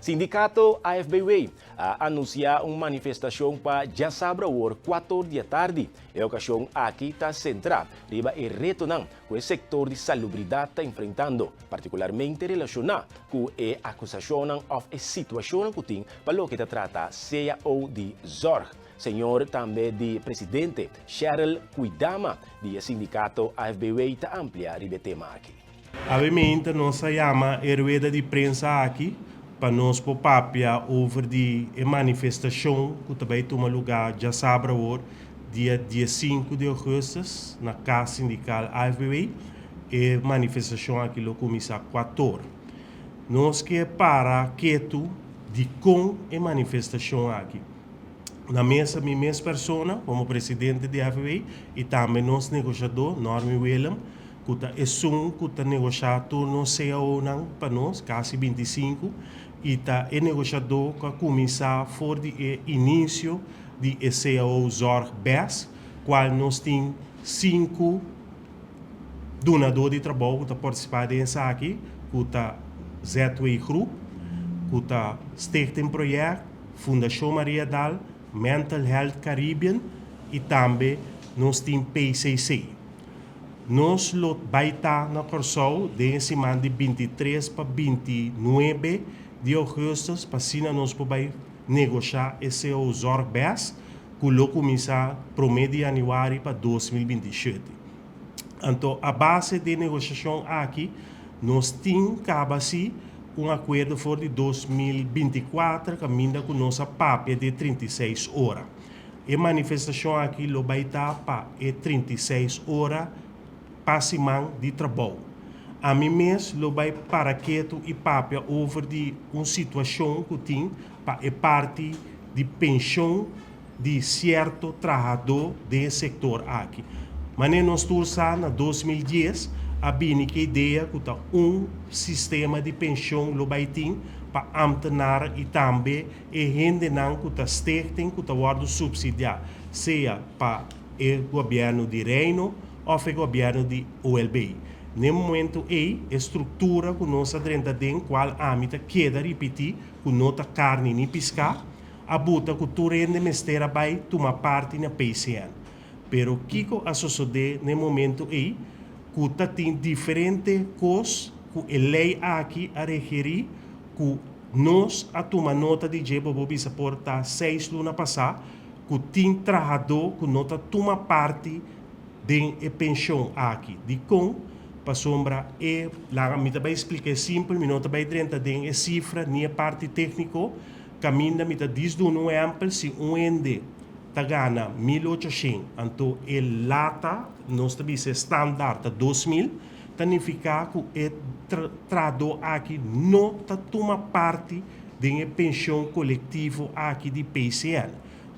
Sindikato AFBW a anunsiá un manifestashon pa djasabra awor 4 di atardi. E okashon aki ta sentrá riba e retonan ku e sektor di salubridat ta enfrentando, partikularmente relashoná ku e akusashonnan òf e situashonnan ku tin pa loke ta trata cao di zorg. Señor tambe di presidente Sheryl Kwidama di e sindikato AFBW ta amplia riba e tema aki. Obviamente nos a yama e rueda di prensa aki pa nos por papia over di e manifestashon ku ta bai tuma lugá djasabra awor, dia 15 di ougùstùs, na Kas Sindikal AFBW. E manifestashon aki lo kuminsá 4'or. Nos ke para ketu dikon e manifestashon aki. Na mesa mi mes persona komo presidente di AFBW i tambe nos negoshadó Normie Willem, ku ta esun ku ta negoshá tur nos CAOnan pa nos, kasi 25, i ta e negoshadó ku a kuminsá for di e inisio di e CAO Zorg BES, kual nos tin sinku dunadó di trabou ku ta partisipá den esaki, ku ta ZW Groep, ku ta Stichting Project, Fundashon Mariadal, Mental Health Caribbean i tambe nos tin PCC. Nos lo bai ta na Kòrsou den e siman di 23 pa 29 di ougùstùs pa asina nos por bai negoshá e CAO Zorg BES ku lo kuminsá 1 di yanüari pa 2027. Anto a base di negoshashon aki nos tin kaba si un akuerdo for di 2024 kaminda ku nos a papia di 36 ora. E manifestashon aki lo bai ta pa e 36 ora pa siman di trabou. Ami mes lo bai para ketu i papia over di un situashon ku tin pa e parti di penshon di sierto trahadó den e sektor aki. Manera nos tur sa, na 2010 a bini ku e idea ku ta un sistema di penshon lo bai tin pa ambtenaar i tambe e hendenan ku ta stichting ku ta wòrdu supsidiá, sea pa e gobièrnu di Reino òf e gobièrnu di OLB. Na e momento ei, e struktura ku nos a drenta den kual ami ta keda ripití ku no ta karni ni piská, a buta ku tur hende mester a bai tuma parti na PCN. Pero kiko a sosodé na e momento ei? Ku ta tin diferente kos ku e lei aki a rekerí ku nos a tuma nota di dje, bo por bisa por ta 6 luna pasá, ku tin trahadó ku no ta tuma parti den e penshon aki. Dikon? Pasobra e laga mi ta bai splika simpel, mi no ta bai drenta den e sifra ni e parti tékniko, kaminda mi ta djis duna un ehèmpel: si un hende ta gana 1800, anto e lata, nos ta bisa standaard, ta 2000, ta nifiká ku e trahadó aki no ta tuma parti den e penshon kolektivo aki di PCN,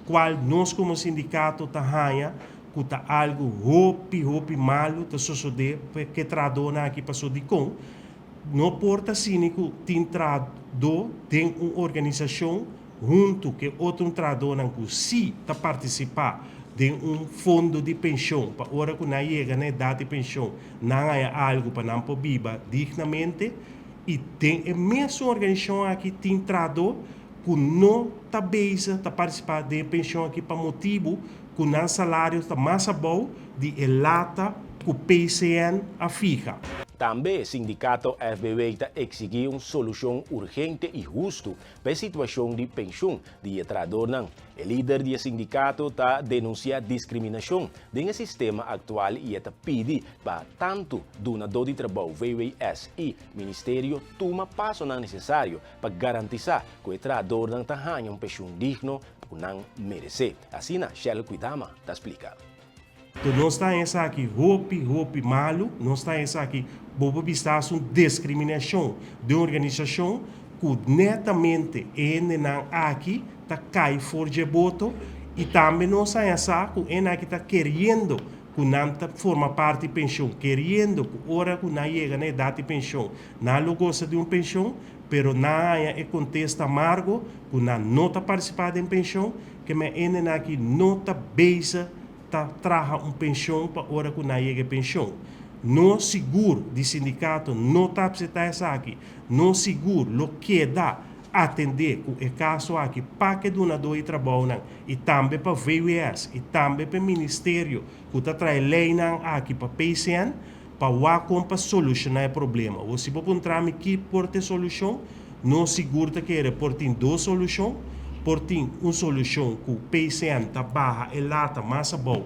kual nos komo sindikato ta haña ku ta algu hopi hopi malu ta sosodé ku e trahadónan aki. Pasó dikon? No por ta asina ku tin trahadó den un organisashon huntu ku otro trahadónan ku sí ta partisipá den un fondo di penshon pa ora ku nan yega na edat di penshon nan haña algu pa nan por biba dignamente, i den e mesun organisashon aki tin trahadó ku no ta bezig ta partisipá den e penshon aki pa motibu ku nan salario ta mas abou di e lata ku PCN a fiha. Tambe sindikato FBW ta eksigí un solushon urgente i hustu pa e situashon di penshun di e trahadónan. E lider di e sindikato ta denunsiá diskriminashon den e sistema aktual i ta pidi pa tantu dunadó di trabou VWS i ministerio tuma pasonan nesesario pa garantisá ku e trahadónan ta haña un penshun digno ku nan meresé. Asina Shell Kwidama ta splika. Anto nos ta esaki hopi hopi malu, nos ta esaki bo por bisa un diskriminashon di un organisashon ku netamente e hendenan aki ta kai for di e boto, i tambe nos a sa ku hende aki ta keriendo ku nan ta forma parti di penshon, keriendo ku ora ku nan yega na edat di penshon, nan lo gosa di un penshon, pero nan haña e kontesta amargo ku nan no ta partisipá den penshon, ke men hendenan aki no ta bezig ta traha un penshon pa ora ku nan yega penshon. Nos sigur di sindikato no ta aseptá esaki. Nos sigur lo keda. atendé ku e kaso aki pa ku e dunadó di trabounan i tambe pa VWS i tambe pa ministerio ku ta traha leinan aki pa PCN pa wak kon pa solushoná e problema. O si bo puntra mi ki por ta e solushon, nos sigur ta kere por tin dos solushon. Por tin un solushon ku PCN ta baha e lata mas abou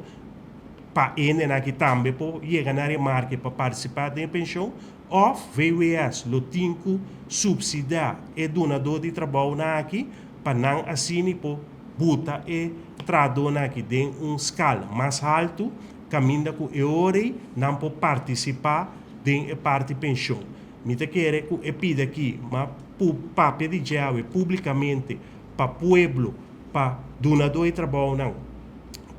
pa hendenan aki tambe por yega na remarke pa partisipá den penshon, òf VWS lo tin ku supsidiá e dunadó di trabounan aki pa nan asina por buta e trahadónan aki den un skal mas haltu kaminda ku e ora ei nan por partisipá den e parti penshon. Mi ta kere ku e pida aki m'a papia di djawe públikamente pa pueblo, pa dunadó di trabounan,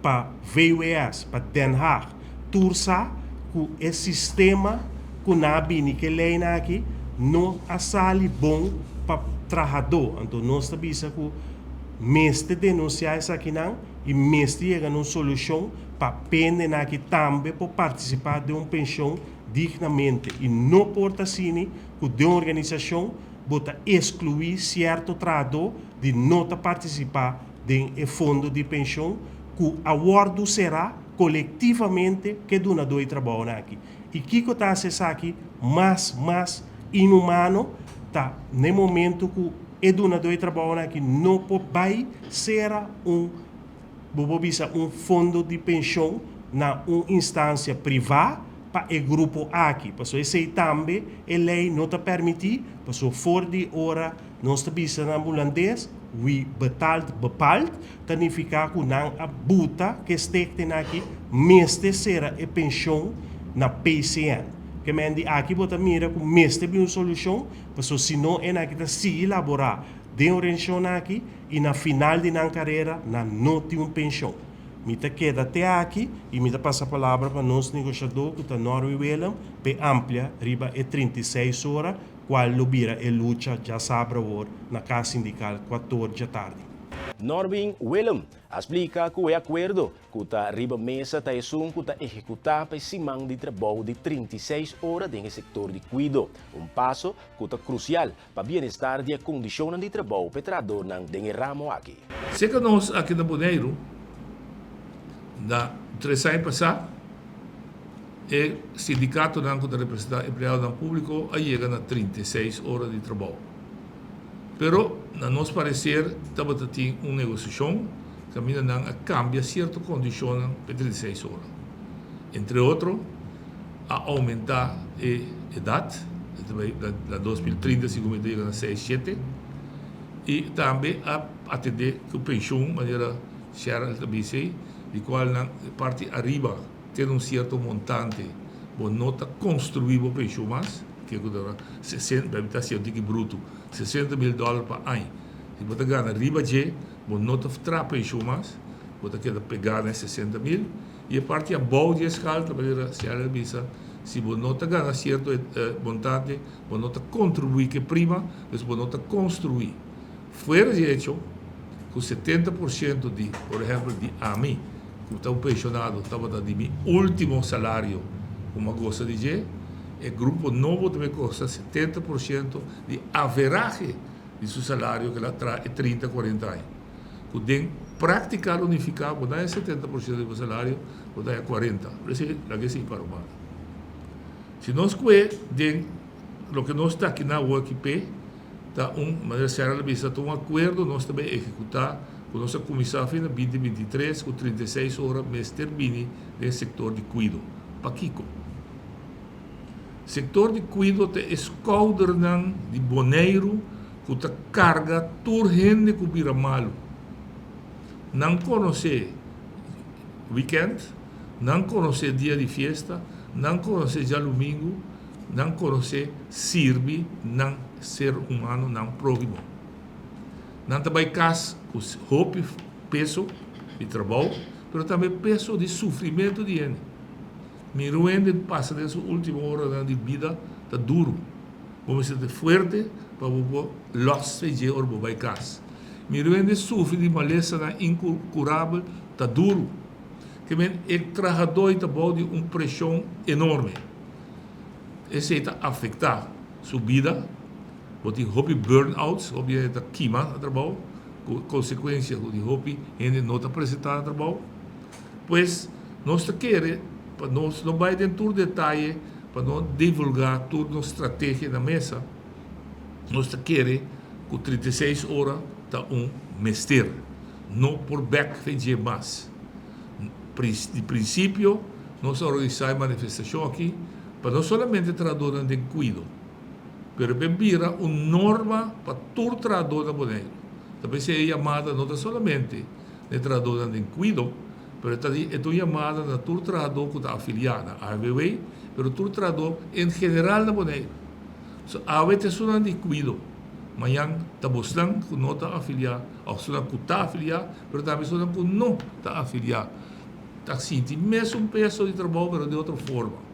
pa VWS, pa Den Haag, tur sa ku e sistema ku nan a bini ku e leinan aki no a sali bon pa trahadó. Anto nos ta bisa ku mester denunsiá esakinan i mester yega na un solushon pa pendenan aki tambe por partisipá den un penshon dignamente. I no por ta asina ku den un organisashon bo ta eskluí sierto trahadó di no ta partisipá den e fondo di penshon ku a wòrdu será kolektivamente ku e dunadó di trabounan aki. I kiko ta hasi esaki mas mas inhumano ta na e momento ku e dunadó di trabounan aki no por bai sera un, bo por bisa un fondo di penshon na un instansia privá pa e grupo aki. Pasobra esei tambe e lei no ta permití, pasobra for di ora nos ta bisa na hulandes, wie betaalt bepaalt, ta nifiká ku nan a buta ku e stektenan aki mester sera e penshon na PCN. Ke men di aki bo ta mira ku mester bin un solushon, pasobra si no e nan aki ta sigui laborá den orensashon aki i na final di nan karera nan no tin un penshon. Mi ta keda te aki i mi ta pasa palabra pa nos negoshadó ku ta Norwin Willem p'e amplia riba e 36 ora kual lo bira e lucha djasabra awor na Kas Sindikal kuator djatardi. Norwin Willem a splika ku e akuerdo ku ta riba mesa ta esun ku ta ehekutá pa e siman di trabou di 36 ora den e sektor di kuido, un paso ku ta krusial pa bienestar di e kondishonnan di trabou pa e trahadornan den e ramo aki. Seka nos aki na Boneiru, na tres aña pasá e sindikatonan ku ta representá empleadonan públiko a yega na 36 ora di trabou. Pero na nos pareser tabata tin un negosiashon kaminda nan a kambia sierto kondishonnan pa e 36 ora. Entre otro a oumentá e edat, e ta bai na 2030 segun mi ta yega na seis shete, i tambe a atendé ku penshun manera Sheryl ta bisa ei, di kual nan parti ariba te na un sierto montante bo no ta konstruí bo penshun mas, ke ku ta sesenta, mi ta hasi un tiki brutu, 60.000 dòler pa aña. Si bo ta gana riba dje bo no ta traha penshun mas, bo ta keda pegá na e 60.000. I e parti abou di e skal ta manera Sheryl a bisa, si bo no ta gana sierto montante, bo no ta kontribuí ku e prima, dus bo no ta konstruí. Fuera di echo ku 70% di, por ehèmpel di ami, ku ta un penshonado, tabata di mi último salario ku mi a gosa di dje, e grupo nobo ta bay gosa 70% di averahe di su salario ku el a traha e 30, 40 aña. Ku den práktika lo nifiká bo na e 70% di bo salario, bo ta haña 40. Por esei laga esei para un banda. Si nos kue den loke nos ta aki na awor aki p'e, ta un, manera Sheryl a bisa, ta un akuerdo nos ta bay ehekutá ku nos a kuminsá fin na 2023 ku 36 ora mester bini den sektor di kuido. Pakiko? Sektor di kuido ta e skoudernan di Boneiru ku ta karga tur hende ku bira malu. Nan konosé wikènt, nan konosé dia di fiesta, nan konosé djalumingu, nan konosé sirbi nan ser humano, nan próhimo. Nan ta bai kas ku hopi peso di trabou, pero tambe peso di sufrimentu di hende. Mira un hende pasa den su último oranan di bida ta duru. Bo mester ta fuerte pa bo por lòs fe dje ora bo bai kas. Mira un hende sufri di malesanan inkurabel ta duru. Ke men e trahadó ei ta bou di un preshon enorme. Esei ta afektá su bida. Bo tin hopi burn-outs, hopi hende ta kima na trabou, ku konsekuensia ku di hopi hende no ta presentá na trabou. Pues, nos ta kere pa nos no bai den tur detaye, pa no divulgá tur nos strategia na mesa, nos ta kere ku 36 ora ta un mester. No por bèk fe dje mas. Di prinsipio nos a organisá e manifestashon aki pa no solamente trahadónan den kuido, pero e bira un norma pa tur trahadó na Boneiru. Ta p'esei e yamada no ta solamente na e trahadónan den kuido, pero e ta di e ta un yamada na tur trahadó ku ta afiliá na AFBW, pero tur trahadó en general na Boneiru. So awe ta esunnan di kuido, mañan ta bosnan ku no ta afiliá òf esunnan ku ta afiliá, pero tambe esunnan ku no ta afiliá ta sinti mesun peso di trabou pero di otro forma.